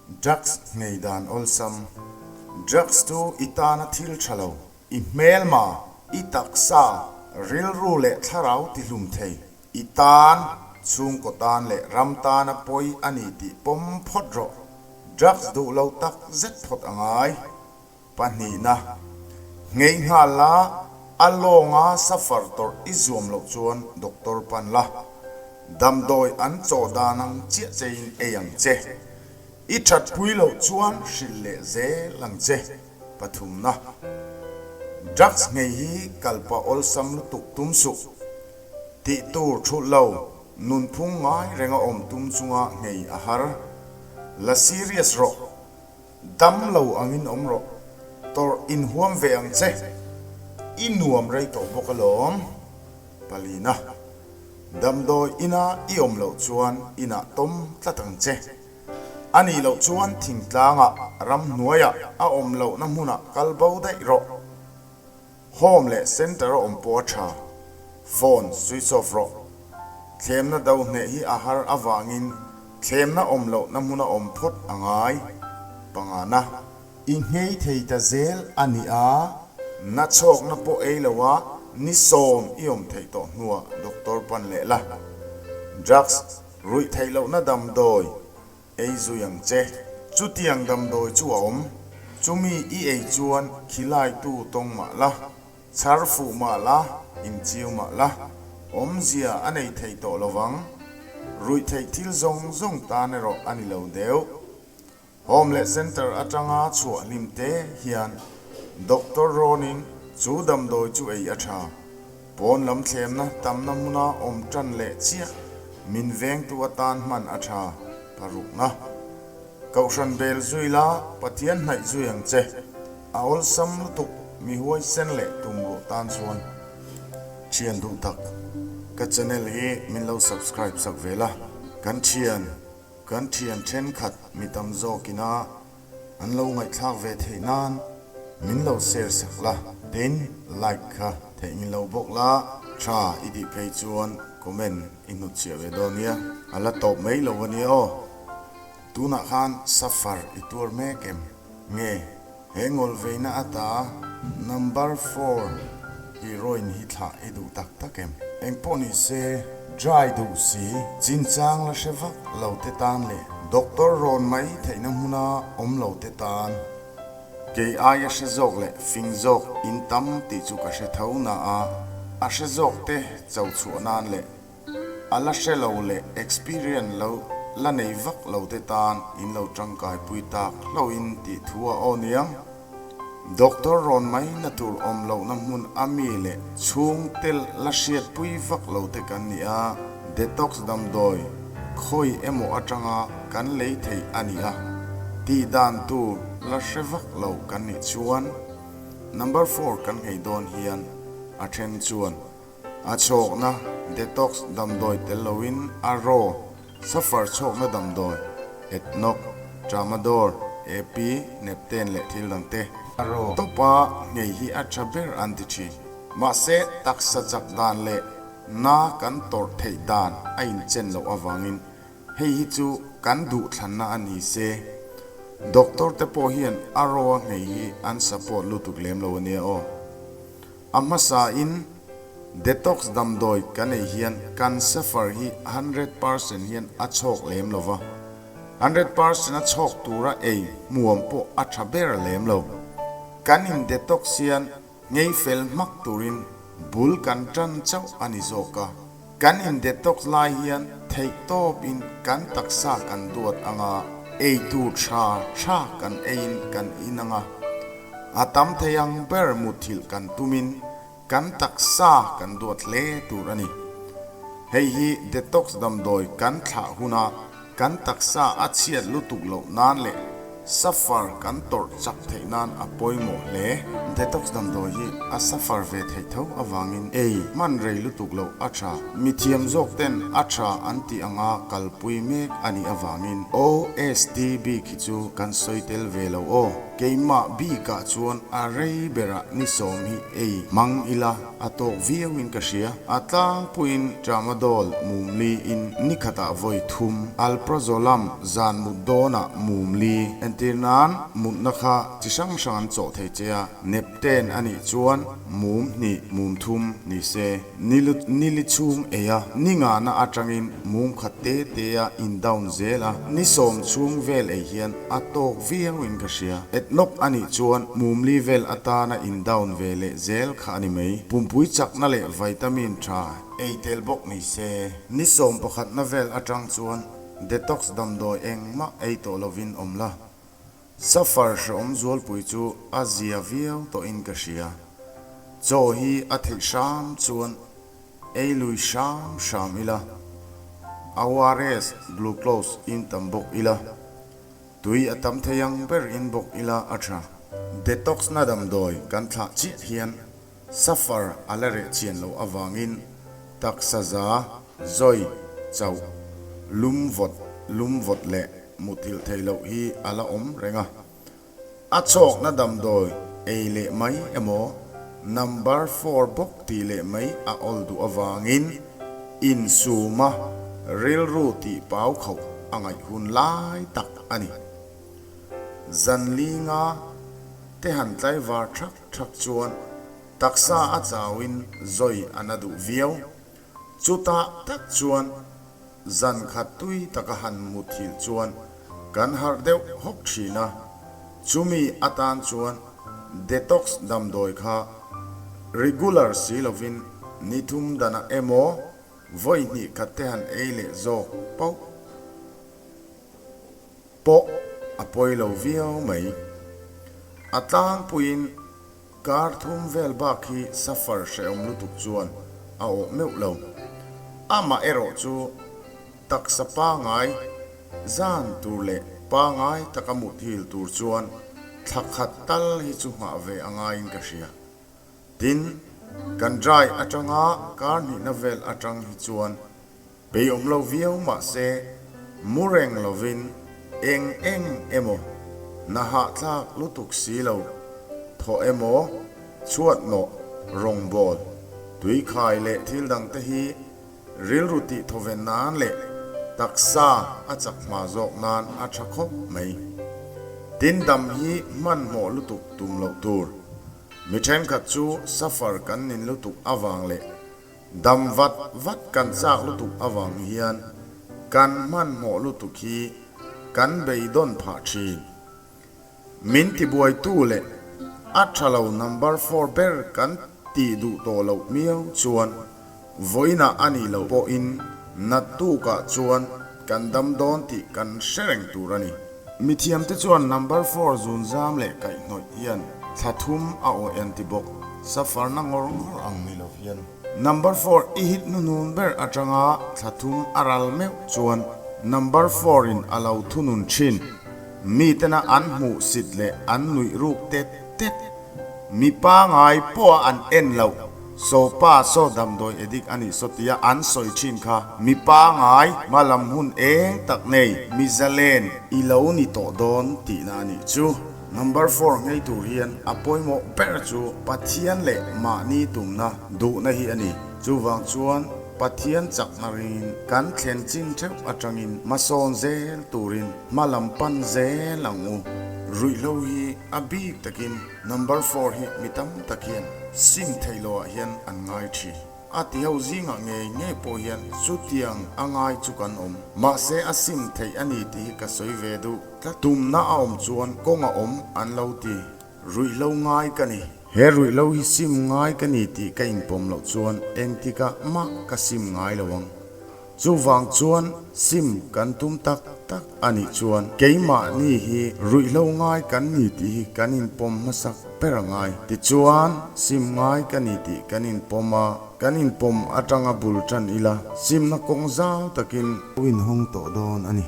Drugs nghei dan awlsam. Drugs chu i tana thil tha lo, i hmelma, i taksa, rilru leh thlarau tihlum thei, i tan, chhungkaw tan leh ram tana pawi a ni tih pawm phawt rawh. Drugs duh lo tak zet phawt a ngai. Pahnihna, Nghei nghal la, a lawnga safar tawrh i zuam loh chuan doctor pan la, damdawi an chawh dan ang chiah chein ei ang che. I thatpui loh chuan hrilh leh zel ang che. Pathumna, Drugs nghei hi kalpah awlsam lutuk tum suh. Tih tur thulh lo, nunphung ngai renga awm tum chunga nghei a har. La serious rawh. Dam lo angin awm rawh. Tawrh inhuam ve ang che. I nuam rei tawh bawk alawm. Palina, Damdawi ina i awm loh chuan inah tawm tlat ang che. A nih loh chuan thingtlangah, ramhnuaiah a awm lohna hmunah kal bo daih rawh. Home leh center a awm pawh a tha. Phone switch off rawh. Thlemna do hneh hi a har avangin thlemna awm lohna hmuna awm phawt a ngai. Pangana. I nghei thei ta zel a ni a. Na chhawkna pawh ei lo a, ni sawm i awm theih tawh hnuah doctor pan leh la. Drugs ruih theih lohna damdawi Ei zui ang che. Chutiang damdawi chu a awm. Chumi i ei chuan khilaitu tawng mah la, chhar fuh mah la, inchiu mah la, awmzia a nei thei tawh lo vang. Ruih theih thil zawng zawng tan erawh a ni lo deuh. Home leh Centre atanga chhuah hlim te hian Doctor rawnin chu damdawi chu ei a tha. Pawn lam thlemna tamna hmuna awm tan leh chiah min vengtu atan hman a tha parukna. Kohhran bel zui la Pathian hnaih zui ang che. A awlsam lutuk mi huaisen leh tum ruh tan chuan. Thian duh tak, ka channel hi min lo subscribe sak ve la. Kan thian, kan thian thenkhat mi tam zawkina An lo ngaihthlak ve theih nan min lo share sak la, tin like kha theih min lo bawk la, tha i tih phei chuan comment i hnut chhiah ve dawn nia, a la tawp mai lo a nia aw. Tunah khan suffer i tuar mek em? Nge he ngawlhveina ata number four heroine hi thlah i duh tak tak em? Engpawh ni se, dry duh si, chinchang la hre vak lo te tan leh doctor rawn mai theihna hmuna awm lo te tan kei aia hre zawk leh fing zawk in tam tih chu ka hre tho na a, a hre zawk te cho chhuah nan leh a la hre lo leh experience lo la nei vak lo te tan in lo tangkai pui tak hlauhin tih thu a aw niang. Doctor rawn mai na tur awm lohna hmun a mi leh chhung te la hriatpui vak lo te kan ni a, detox damdawi khawi emaw atanga kan lei theih a ni a, tih dan tur la hre vak lo kan nih chuan number four kan nghei dawn hian a then chuan A chhawkna, detox, damdawi tel loin a raw, suffer chhawkna damdawi, Etnok, Tramadol, AP, Nepten leh thil dang te. A raw tawpa nghei hi a tha ber an ti thin. Mahse, taksa chak dan leh na kan tawrh theih dan a inchen loh avangin hei hi chu kan duhthlanna a ni se. Doctor te pawh hian a raw a nghei hi an support lutuk lem lo a nia aw. A hmasa in detox damdawi kan ei hian kan suffer hi 100% hian a chhawk lem lo va, 100% a chhawk tura ei hmuam pawh a tha ber lem lo. Kan in detox hian ngei fel hmak turin bul kan tan chauh a ni zawk a, kan in detox lai hian theih tawp in kan taksa kan duat anga ei tur tha tha kan eiin kan in anga, A tam thei ang ber muthilh kan tumin kan taksa kan duat hle tur a ni. Hei hi detox damdawi kan thlah huna kan taksa a chhiat lutuk loh nan leh suffer kan tawrh chak theih nan a pawimawh hle. Detox damdawi hi a suffer ve theih tho avangin ei hman rei lutuk loh a tha. Mithiam zawk ten a tha an tih anga kalpui mek a nih avangin OST bik hi chu kan sawi tel ve lo aw. Keimah bikah chuan a rei berah ni sawm hi ei hmang ila a tawk viauin ka hria. A tlangpuiin Tramadol mumli in ni khatah vawi thum, Alprazolam zan mut dawnah mumli entir nan mutna kha chi hrang hrang an chawh thei che a, Nepten a nih chuan mum hnih mum thum ni se. Nili chhung ei a, ni ngahna atangin mum khat te te a in down zel a, ni sawm chhung vel ei hian a tawk viau in ka hria. Etnawk a nih chuan mumli vel atana in down ve leh zel kha a ni mai. Pumpui chakna leh vitamin tha ei tel bawk ni se. Ni sawm pakhatna vel atang chuan detox damdawi engmah ei tawh lovin awm la. Safar hrehawm zualpui chu a zia viau tawhin ka hria. Chaw hi a theih hram chuan ei lui hram hram ila, ORS, glucose, in tam bawk ila, tui a tam thei ang ber in bawk ila a tha. Detox na damdawi kan thlah chiah hian safar a la reh chian loh avangin taksa za, zawi, chauh, lum vawt, lum vawt leh Muthilh theih loh hi a la awm reng a, a chhawkna damdawi ei leh mai emaw number four bawk tih leh mai a awl duh avangin insuma rilru tih pau khauh a ngaih hun lai tak a ni. Zan linga te han tlaivar thak thak chuan taksa a chauin zawi a na duh viau. Chutah tak chuan Zan khat tui taka han muthilh chuan kan harh deuh hawk thin a, chumi atan chuan detox damdawi kha regular si lovin ni thum danah emaw vawi hnih khat te han ei leh zawk pauh pawh a pawi lo viau mai. A tlangpuiin. Kar thum vel bak hi suffer hrehawm lutuk chuan a awh meuh lo. Amah erawh chu taksa pangai zan tur leh pangai taka muthil tur chuan thla khat tal hi chu nghah ve a ngaiin ka hria. Tin, kan dry atanga kar hnihna vel atang hi chuan Pei awm lo viau mah se, mu reng lovin eng eng emaw na hahthlak lutuk si lo, thaw emaw, chhuat nawh, rawngbâwl, tuikhai leh thil dangte hi rilru tih thawven nan leh taksa a chak hma zawk nan a tha khawp mai. Tin dam hi hmanhmawh lutuk tum loh tur. Mi thenkhat chu suffer kan nin lutuk avang leh Dam vat vat kan chak lutuk avang hian kan hmanhmawh lutuk hi kan beidawn phah thin. Min tibuaitu leh a tha lo number four ber kan tih duh tawh loh miau chuan vawiinah a nih loh pawhin naktukah chuan kan dam dawn tih kan hre reng tur a ni. Mithiamte chuan number four zunzam leh kaihhnawih hian thla thum a awih an ti bawk. Safarna ngawr ngawr ang ni lo hian. Number four i hit hnuhnun ber atanga thla thum a ral meuh chuan number four in a lo thunun thin. Mitena an hmuh sit leh an nuih ruk tet tet. Mi pangai pawha an en loh saw pa saw damdawi edik a nih saw tia an sawi thin kha mi pangai hma lam hun eng tak nei mi zalen i lo ni tawh dawn tihna a nih chu. Number four nghei tur hian a pawimawh ber chu Pathian leh mahni tumna duhna hi a ni. Chuvang chuan Pathian chakna ringin kan thlen chin theuh atangin hmasawn zel turin hma lam pan zel ang u. Ruihhlo hi a bik takin number four hi mi tam tak hian sim theih loh ah hian an ngai thin. A ti ho zingah ngei ngei pawh hian chutiang a ngai chu kan awm. Mahse a sim theih a ni tih hi ka sawi ve duh tlat. Tumna a awm chuan kawng a awm an lo ti. Ruihhlo ngai ka ni. He ruihhlo hi sim ngai ka ni tih ka inpawm loh chuan engtikah mah ka sim ngai lo ang. Chuvang chuan sim kan tum tak tak a nih chuan keimahni hi ruihhlo ngai kan ni tih hi kan inpawm hmasak ber a ngai. Tichuan sim ngai ka ni tih kan inpawm a, kan inpawm atanga bul tan ila simna kawng zau takin. Inhawng tawh dawn a ni.